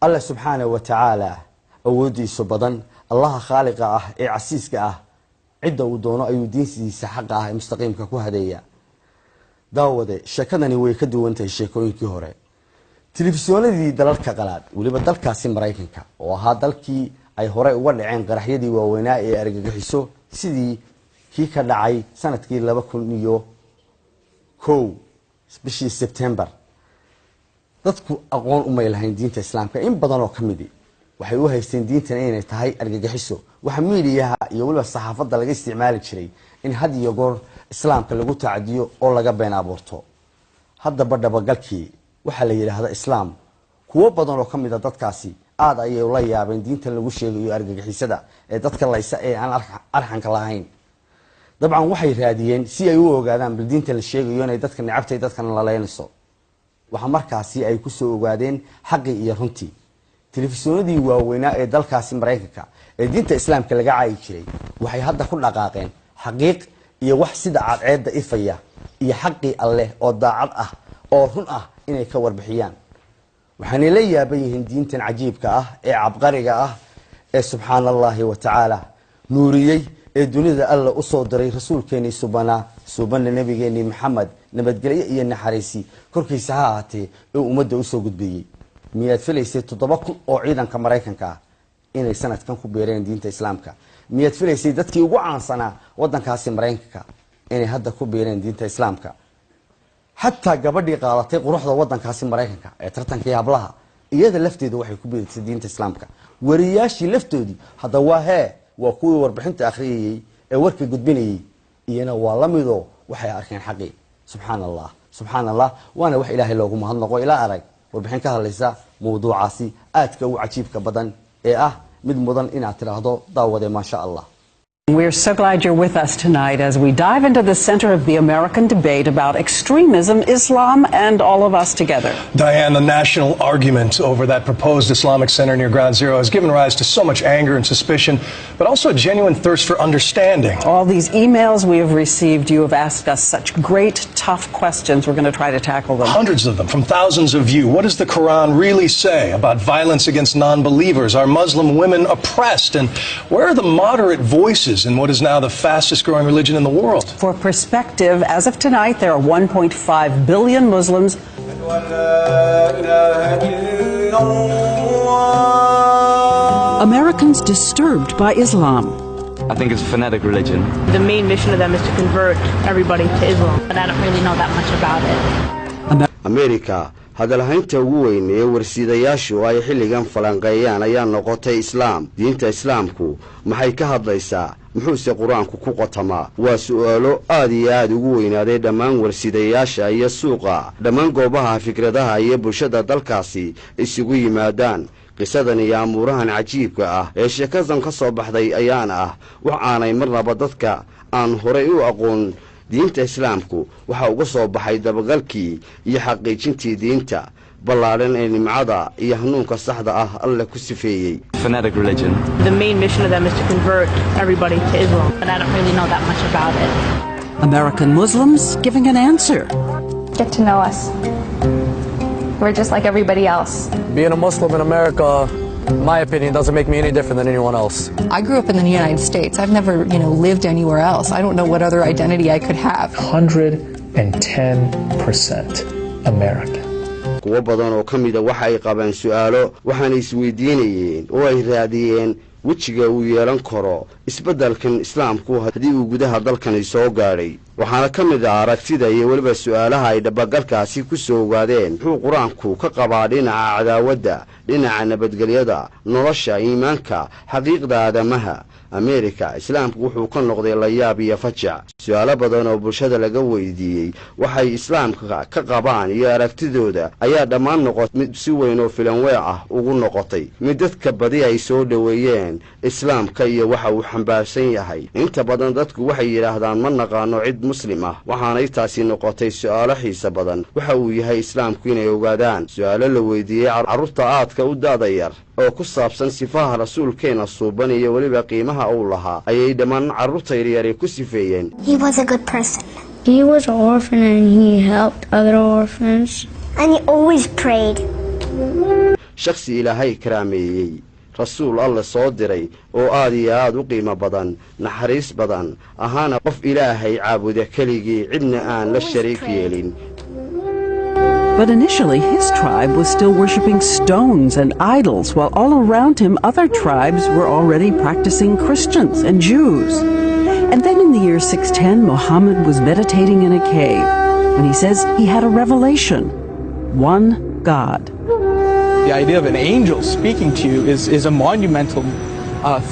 Alla subxaana wa tacaala awooddiisu badan, Allaha khaaliqa ah ee casiiska ah, cidda uu doono ayuu diintiisa xaqa ah ee mustaqiimka ku hadeeya. Daawade, sheekadani way ka duwan tahay sheekooyinkii hore. Telefisyoonadii dalalka qalaad, weliba dalkaasi Maraykanka oo ahaa dalkii ay horey uga dhaceen qaraxyadii waaweynaa ee argagixiso, sidii kii ka dhacay sanadkii 2001 bishii Sebtembar, dadku aqoon umay lahayn diinta Islaamka. In badan oo ka midi waxay u haysteen diintan inay tahay argagixiso. Waxa miidiyaha iyo weliba saxaafadda laga isticmaali jiray in had iyo goor Islaamka lagu tacdiyo oo laga been abuurto. Haddaba dhabagalkii waxaa la yidhaahda Islaam, kuwo badan oo ka mid a dadkaasi aada ayay ula yaabeen diintan lagu sheegayo argagixisada ee dadka laysa ee aan arxanka lahayn. Dabcan waxay raadiyeen si ay u ogaadaan bal diinta la sheegayo inay dadka necabtay, dadkana laleynayso. Waxaa markaasi ay kusoo ogaadeen xaqii iyo runtii. Telefisyoonadii waaweynaa ee dalkaasi Maraykanka ee diinta Islaamka laga caayi jiray waxay hadda ku dhaqaaqeen xaqiiq iyo wax sida cadceedda ifaya iyo xaqii Alleh oo daacad ah oo run ah inay ka warbixiyaan. Waxaanay la yaaban yihiin diintan cajiibka ah ee cabqariga ah ee subxaana Allahi wa tacaala nuuriyey ee dunida Alla usoo diray rasuulkeenii subanaa, suubana nabigeenii Maxamed, nabadgelyo iyo naxariisi korkiisa ha ahaatee, ee ummadda usoo gudbiyey. Miyaad filaysay 7000 oo ciidanka Maraykanka ah inay sanadkan ku biireen diinta Islaamka? Miyaad filaysay dadkii ugu caansanaa wadankaasi Maraykanka inay hadda ku biireen diinta Islaamka? Xataa gabadhii qaadatay quruxda wadankaasi Maraykanka ee tartankii hablaha, iyada lafteedu waxay ku biirtay diinta Islaamka. Wariyaashii laftoodii hadda waa hee, waa kuwii warbixinta akhriyayey ee warka gudbinayey, iyana waa la midoo waxay arkeen xaqii. Subxaana Allah, subxaana Allah, waana wax Ilaahay loogu mahadnaqo. Ilaa arag warbixin ka hadlaysa mawduucaasi aadka u cajiibka badan ee ah mid mudan inaad tidhaahdo, daawade, maasha Allah. We're so glad you're with us tonight as we dive into the center of the American debate about extremism, Islam, and all of us together. Diane, the national argument over that proposed Islamic center near Ground Zero has given rise to so much anger and suspicion, but also a genuine thirst for understanding. All these emails we have received, you have asked us such great, tough questions. We're going to try to tackle them. Hundreds of them from thousands of you. What does the Quran really say about violence against non believers? Are Muslim women oppressed? And where are the moderate voices in what is now the fastest growing religion in the world? For perspective, as of tonight, there are 1.5 billion Muslims. لا إله إلا الله. Americans disturbed by Islam. I think it's a fanatic religion. The main mission of them is to convert everybody to Islam. But I don't really know that much about it. Amerika hadalhaynta ugu weyn ee warsiidayaashu ay xilligan falanqeeyaan ayaa noqotay Islaam. Diinta Islaamku maxay ka hadlaysaa? Muxuuse Qur-aanku ku qotamaa? Waa su'aalo aad iyo aad ugu weynaaday dhammaan warsiidayaasha iyo suuqa, dhammaan goobaha fikradaha iyo bulshada dalkaasi isugu yimaadaan. Qisadan iyo amuurahan cajiibka ah ee sheekadan ka soo baxday ayaana ah wax aanay marnaba dadka aan horay u aqoon diinta Islaamku. Waxaa uga soo baxay dabagalkii iyo xaqiijintii diinta ballaadhan ee nimcada iyo hanuunka saxda ah Alle ku sifeeyey. Fanatic religion. The main mission of them is to convert everybody to Islam. But I don't really know that much about it. American Muslims giving an answer. Get to know us. We're just like everybody else. Being a Muslim in America, in my opinion, doesn't make me any different than anyone else. I grew up in the United States. I've never lived anywhere else. I don't know what other identity I could have. 110% American. Kuwo badan oo ka mida waxa ay qabaan su'aalo, waxaana isweydiinayeen oo ay raadiyeen wejiga uu yeelan karo isbeddelkan Islaamku haddii uu gudaha dalkani soo gaadhay. Waxaana ka mid ah aragtida iyo weliba su'aalaha ay dhabagalkaasi ku soo ogaadeen: muxuu Qur-aanku ka qabaa dhinaca cadaawadda, dhinaca nabadgelyada, nolosha, iimaanka, xaqiiqda aadamaha? Ameerika Islaamku wuxuu ka noqday layaab iyo fajac. Su-aalo badan oo bulshada laga weydiiyey waxay Islaamka ka qabaan iyo aragtidooda ayaa dhammaan noqotay mid si weyn oo filanweec ah ugu noqotay, mid dadka badi ay soo dhoweeyeen Islaamka iyo waxa uu xambaarsan yahay. Inta badan dadku waxay yidhaahdaan, "Ma naqaano cid Muslim ah." Waxaanay taasi noqotay su'aalo xiise badan waxa uu yahay Islaamku inay ogaadaan. Su-aalo la weydiiyey carruurta aadka u da'da yar oo ku saabsan sifaha rasuulkeena suuban iyo weliba qiimaha uu lahaa ayay dhammaan carruurta yaryari ku sifeeyeen. He was a good person. He was an orphan and he helped other orphans. And he always prayed. Shakhsi Ilaahay karaameeyey, rasuul Alle soo diray oo aad iyo aad u qiimo badan, naxariis badan, ahaana qof Ilaahay caabuda keligii, cidna aan la shariik yeelin. But initially, his tribe was still worshiping stones and idols, while all around him, other tribes were already practicing Christians and Jews. And then in the year 610, Muhammad was meditating in a cave when he says he had a revelation: one God. The idea of an angel speaking to you is a monumental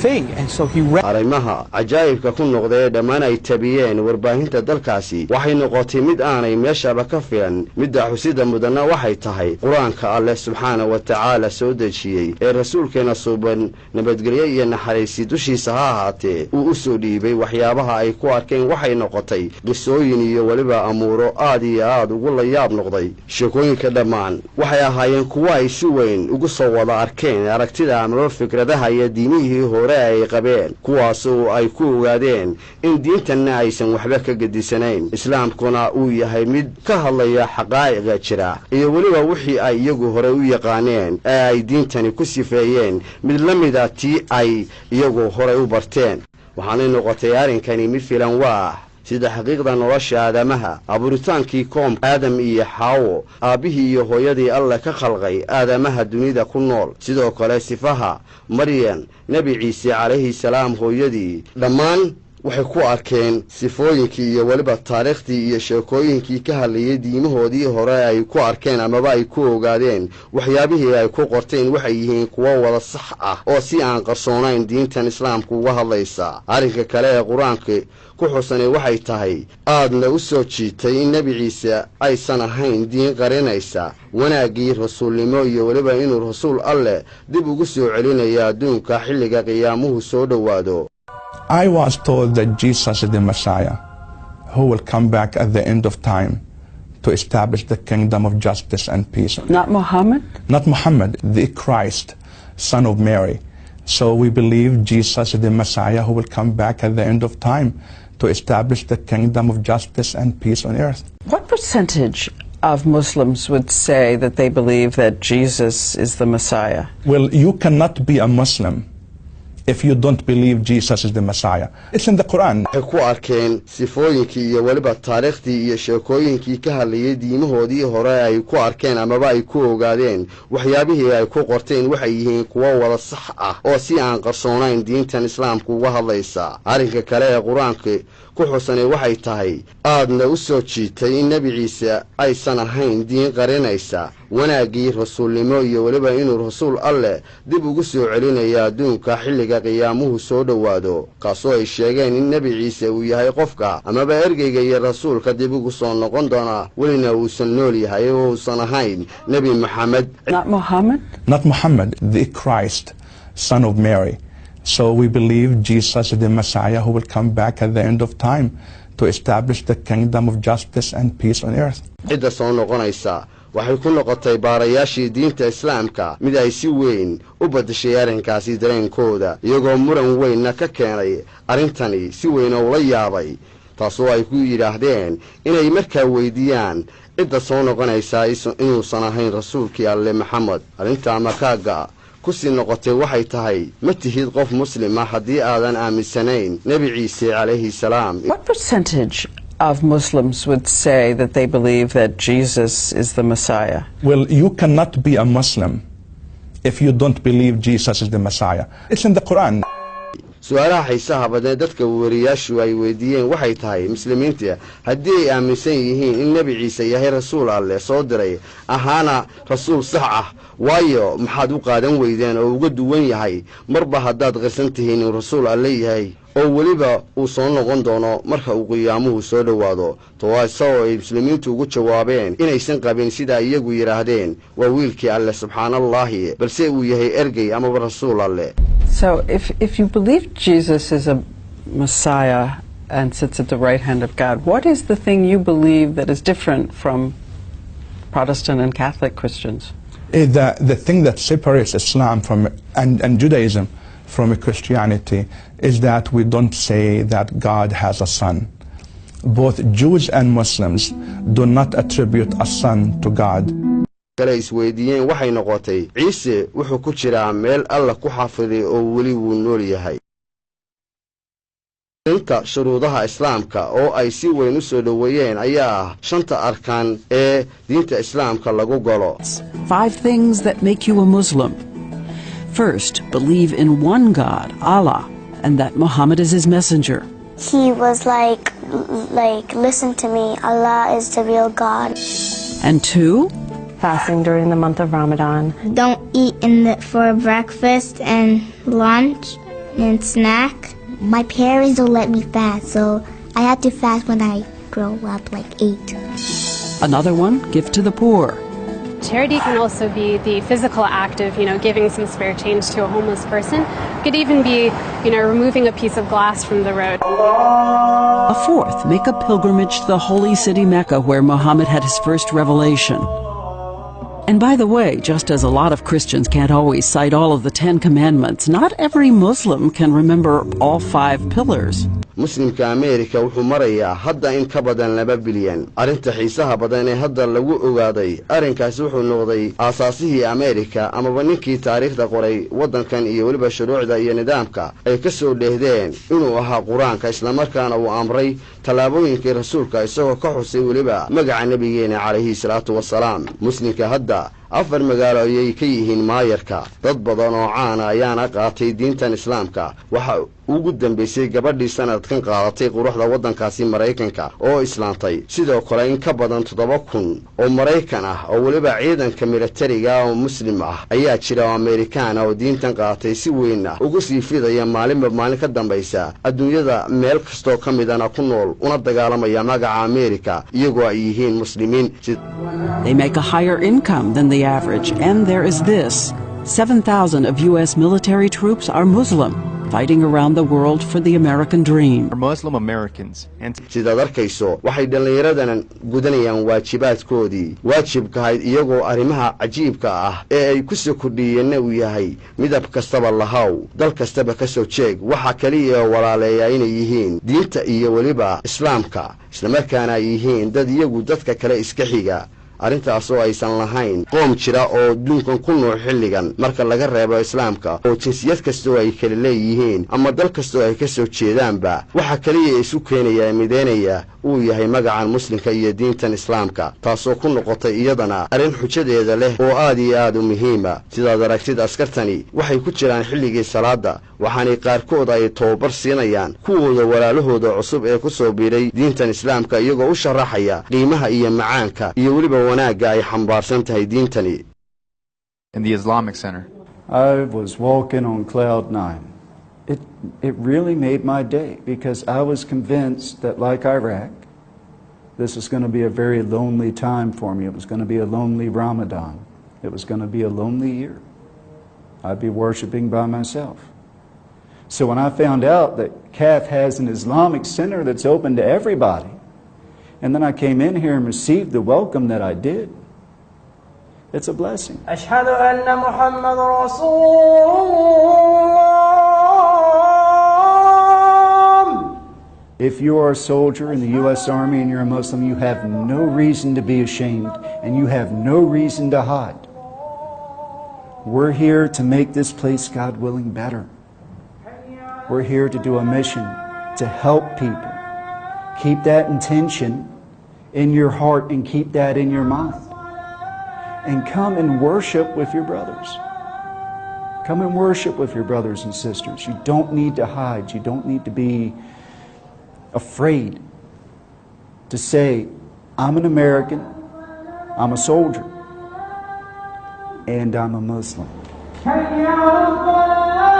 thing. And so he read. Arrimaha cajaa'ibka ku noqda ee dhammaan ay tabiyeen warbaahinta dalkaasi waxay noqotay mid aanay meeshaba ka filan. Midda xusida mudanna waxay tahay Qur-aanka Alleh subxaana wa tacaala soo dejiyey ee rasuulkeena suuban, nabadgelyo iyo naxariisi dushiisa ha ahaatee, uu u soo dhiibay. Waxyaabaha ay ku arkeen waxay noqotay qisooyin iyo weliba amuuro aad iyo aad ugu la yaab noqday. Sheekooyinka dhammaan waxay ahaayeen kuwo ay si weyn ugu soo wada arkeen aragtida amaba fikradaha iyo diimihii hore ay qabeen, kuwaas oo ay ku ogaadeen in diintanna aysan waxba ka gedisanayn, Islaamkuna uu yahay mid ka hadlaya xaqaa'iqa jira iyo weliba wixii ay iyagu hore u yaqaaneen ee ay diintani ku sifeeyeen mid la mida tii ay iyagu horey u barteen. Waxaanay noqotay arrinkani mid filan waa sida xaqiiqda nolosha aadamaha, abuuritaankii koom, Aadam iyo Xaawo, aabbihii iyo hooyadii Alle ka khalqay aadamaha dunida ku nool, sidoo kale sifaha Maryan, Nebi Ciise calayhi salaam hooyadii. Dhammaan waxay ku arkeen sifooyinkii iyo weliba taariikhdii iyo sheekooyinkii ka hadlayay diimahoodii hore ay ku arkeen amaba ay ku ogaadeen, waxyaabihii ay ku qorteen waxay yihiin kuwo wada sax ah oo si aan qarsoonayn diintan Islaamku uga hadlaysa. Arrinka kale ee Qur-aanka ku xusanay waxay tahay aadna u soo jiitay in Nebi Ciise aysan ahayn diin qarinaysa wanaaggii rasuulnimo iyo weliba inuu rasuul Alleh dib ugu soo celinayo adduunka xilliga qiyaamuhu soo dhowaado. I was told that Jesus is the Messiah who will come back at the end of time to establish the kingdom of justice and peace. Not Muhammad? Not Muhammad, the Christ, son of Mary. So we believe Jesus is the Messiah who will come back at the end of time to establish the kingdom of justice and peace on earth. What percentage of Muslims would say that they believe that Jesus is the Messiah? Well, you cannot be a Muslim if you don't believe Jesus is the Messiah. It's in the Quran. Waxay ku arkeen sifooyinkii iyo weliba taariikhdii iyo sheekooyinkii ka hadlayay diimahoodii hore ay ku arkeen amaba ay ku ogaadeen, waxyaabihii ay ku qorteen waxay yihiin kuwo wada sax ah oo si aan qarsoonayn diintan Islaamku uga hadlaysa. Arrinka kale ee Qur-aanka ku xusanay waxay tahay aadna u soo jiitay in Nebi Ciise aysan ahayn diin qarinaysa wanaaggii rasuulnimo iyo weliba inuu rasuul Alleh dib ugu soo celinayo adduunka xilliga qiyaamuhu soo dhowaado, kaasoo ay sheegeen in Nebi Ciise uu yahay qofka amaba ergeyga iyo rasuulka dib ugu soo noqon doona, welina uusan nool yahay oo uusan ahayn Nebi Maxamed. Not Muhammad? Not Muhammad, the Christ, son of Mary. So we believe Jesus is the Messiah who will come back at the end of time to establish the kingdom of justice and peace on earth. Cidda soo noqonaysa waxay ku noqotay baarayaashii diinta Islaamka mid ay si weyn u baddashay arrinkaasi dareenkooda, iyagoo muran weynna ka keenay arrintani, si weyn oo ula yaabay, taasoo ay ku yidhaahdeen inay markaa weydiiyaan cidda soo noqonaysaa inuusan ahayn rasuulkii Alle Maxamed. Arrintaa markaaga ku sii noqotay waxay tahay, ma tihid qof Muslima haddii aadan aaminsanayn Nebi Ciise calayhi salaam. What percentage of Muslims would say that they believe that Jesus is the Messiah? Well, you cannot be a Muslim if you don't believe Jesus is the Messiah. It's in the Quran. Su-aalaha xiisaha badnee dadka wariyaashu ay weydiiyeen waxay tahay muslimiinta haddii ay aaminsan yihiin in Nebi Ciise yahay rasuul Alleh soo diray, ahaana rasuul sax ah, waayo maxaad u qaadan weydeen oo uga duwan yahay, marba haddaad qirsan tihiin inuu rasuul Alle yahay oo weliba uu soo noqon doono marka uu qiyaamuhu soo dhowaado? Tawaasoo ay muslimiintu ugu jawaabeen inaysan qabin sidaa iyagu yidhaahdeen waa wiilkii Alleh, subxaanallaahi, balse uu yahay ergey amaba rasuul Alleh. So if you believe Jesus is a Messiah and sits at the right hand of God, what is the thing you believe that is different from Protestant and Catholic Christians? The thing that separates Islam and Judaism from Christianity is that we don't say that God has a son. Both Jews and Muslims do not attribute a son to God. Kale isweydiiyeen waxay noqotay, Ciise wuxuu ku jiraa meel Alla ku xafiday oo weli wuu nool yahay. Inta shuruudaha Islaamka oo ay si weyn u soo dhoweeyeen ayaa ah shanta arkaan ee diinta Islaamka lagu galo. Five things that make you a Muslim. First, believe in one God, Allah, and that Muhammad is his messenger. He was like, "Listen to me, Allah is the real God." And two, fasting during the month of Ramadan. Don't eat for breakfast and lunch and snack. My parents don't let me fast, so I have to fast when I grow up, like 8. Another one, give to the poor. Charity can also be the physical act of giving some spare change to a homeless person. It could even be removing a piece of glass from the road. A fourth, make a pilgrimage to the holy city Mecca, where Muhammad had his first revelation. And by the way, just as a lot of Christians can't always cite all of the Ten Commandments, not every Muslim can remember all five pillars. Muslimka Ameerika wuxuu marayaa hadda in ka badan 2 bilyan. Arrinta xiisaha badan ee hadda lagu ogaaday arrinkaasi wuxuu noqday aasaasihii Ameerika amaba ninkii taariikhda qoray waddankan iyo weliba shuruucda iyo nidaamka ay ka soo dheehdeen inuu ahaa Qur-aanka, islamarkaana uu amray tallaabooyinkii rasuulka, isagoo ka xusay weliba magaca nebigeena calayhi salaatu wasalaam. Muslimka hadda afar magaalo ayay ka yihiin maayarka. Dad badan oo caana ayaana qaatay diintan Islaamka. Waxa ugu dambaysay gabadhii sanadkan qaadatay quruxda waddankaasi Maraykanka oo islaantay. Sidoo kale in ka badan 7000 oo Maraykan ah oo weliba ciidanka milatariga oo Muslim ah ayaa jira oo Amerikaan ah oo diintan qaatay, si weynna ugu sii fidaya maalinba maalin ka dambaysa adduunyada meel kastoo ka midana ku nool, una dagaalamaya magaca Ameerika iyagoo ay yihiin Muslimiin. They make a higher income than the average, and there is this: 7,000 of U.S. military troops are Muslim, fighting around the world for the American dream. Muslim Americans and Sidaad arkayso, waxay dhallinyaradan gudanayaan waajibaadkoodii waajibkahayd, iyagoo arrimaha cajiibka ah ee ay ku soo kordhiyeenna uu yahay midab kastaba lahaw, dal kastaba ka soo jeeg, waxaa keliya walaaleeyaa inay yihiin diinta iyo weliba Islaamka, islamarkaana ay yihiin dad iyagu dadka kale iska xiga. Arrintaas oo aysan lahayn qoom jira oo adduunkan ku nool xilligan marka laga reebo Islaamka, oo jinsiyad kastoo ay kala leeyihiin ama dal kastoo ay ka soo jeedaanba waxa keliya isu keenaya mideynaya uu yahay magacan Muslimka iyo diintan Islaamka, taasoo ku noqotay iyadana arrin xujadeeda leh oo aad iyo aad u muhiima. Sidaad aragtid, askartani waxay ku jiraan xilligii salaada, waxaanay qaarkood ay tababar siinayaan kuwooda walaalahooda cusub ee ku soo biiray diintan Islaamka, iyagoo u sharaxaya qiimaha iyo macaanka iyo weliba wanaagga ay xambaarsan tahay diintani. In the Islamic Center. I was walking on cloud nine. It really made my day because I was convinced that, like Iraq, this was going to be a very lonely time for me. It was going to be a lonely Ramadan. It was going to be a lonely year. I'd be worshiping by myself. So when I found out that CAF has an Islamic center that's open to everybody, and then I came in here and received the welcome that I did, it's a blessing. أشهد أن محمد رسول الله. If you are a soldier in the U.S. Army and you're a Muslim, you have no reason to be ashamed and you have no reason to hide. We're here to make this place, God willing, better. We're here to do a mission to help people. Keep that intention in your heart and keep that in your mind. And come and worship with your brothers. Come and worship with your brothers and sisters. You don't need to hide. You don't need to be afraid to say, "I'm an American, I'm a soldier, and I'm a Muslim." حي على الصلاة.